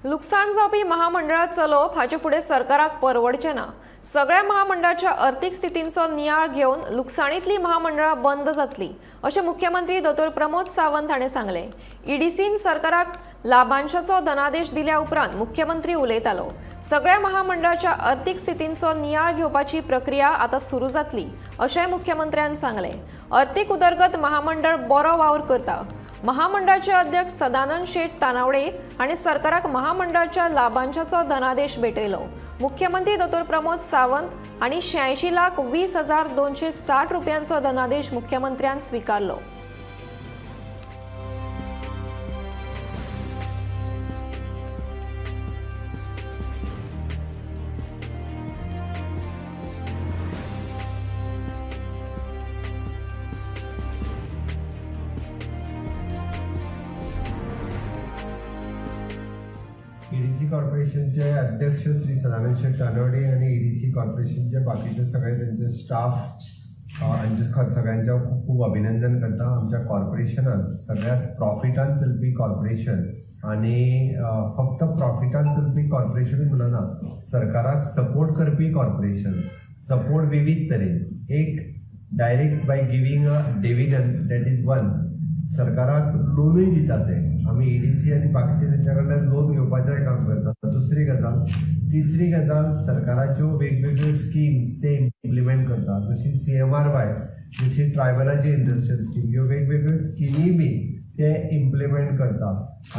लुकसाण जावपी महामंडळां चलोवप हाचे फुडें सरकाराक परवडचें ना. सगळ्या महामंडळाच्या अर्थीक स्थितींचो नियाळ घेवन लुकसाणींतलीं महामंडळां बंद जातलीं, अशें मुख्यमंत्री दोतोर प्रमोद सावंत हाणें सांगलें. ईडीसीन सरकाराक लाभांशाचो धनादेश दिल्या उपरांत मुख्यमंत्री उलयतालो. सगळ्या महामंडळाच्या अर्थीक स्थितींचो नियाळ घेवपाची प्रक्रिया आतां सुरू जातली, अशेंय मुख्यमंत्र्यान सांगलें. अर्थीक उदरगत महामंडळ बरो वावर करता. महामंडळाचे अध्यक्ष सदानंद शेट तानावडे हांणी सरकाराक महामंडळाच्या लाभांशाचो धनादेश भेटयलो. मुख्यमंत्री दोतोर प्रमोद सावंत हांणी 86,20,260 रुपयांचो धनादेश मुख्यमंत्र्यान स्विकारलो. ईडीसी कॉर्पोरेशनचे अध्यक्ष श्री सदानंद शेट तानवडे आणि ईडीसी कॉर्पोरेशनचे बाकीचे सगळे त्यांचे स्टाफ हांचे सगळ्यांचे हांव खूब खूब अभिनंदन करता. आमच्या कॉर्पोरेशनान सगळ्यात प्रॉफिटान चलपी कॉर्पोरेशन आणि फक्त प्रॉफिटान चलपी कॉर्पोरेशन म्हणना, सरकाराक सपोर्ट करपी कॉर्पोरेशन. सपोर्ट विविध तरेन, एक direct by giving a dividend, that is one. सरकाराक लोनूय दिता ते. आमी ईडीसी आनी बाकीचे तेंच्या कडल्यान लोन घेवपाचेंय काम करतात, दुसरी गजाल. तिसरी गजाल, सरकाराच्यो वेगवेगळ्यो स्किम्स ते इम्प्लिमेंट करतात, जशी सीएमआरवाय, जशी ट्रायबलाची इंडस्ट्रियल स्कीम, ह्यो वेगवेगळ्यो स्किमी बी ते इम्प्लिमेंट करता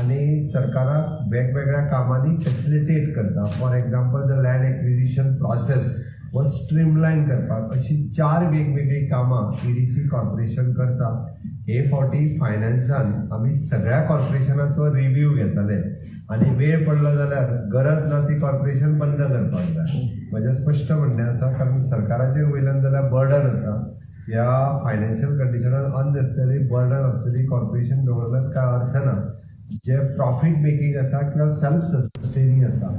आनी सरकाराक वेगवेगळ्या कामांनी फेसिलिटेट करता. For example, the land acquisition process was streamline करपाक. अशी चार वेगवेगळीं कामां ईडीसी कॉर्पोरेशन करता. हे फावटी फायनान्सान आमी सगळ्या कॉर्पोरेशनाचो रिव्यू घेतले आनी वेळ पडलो जाल्यार गरज ना ती कॉर्पोरेशन बंद करपाक जाय, म्हजें स्पश्ट म्हणणें आसा. कारण सरकाराचेर वयल्यान जाल्यार बर्डन आसा. ह्या फायनान्शियल कंडिशनान अननेसेसरी बर्डन आसतली कॉर्पोरेशन दवरल्यार काय अर्थ ना, जे प्रॉफीट मेकिंग आसा किंवा सेल्फ सस्टेनिंग आसा.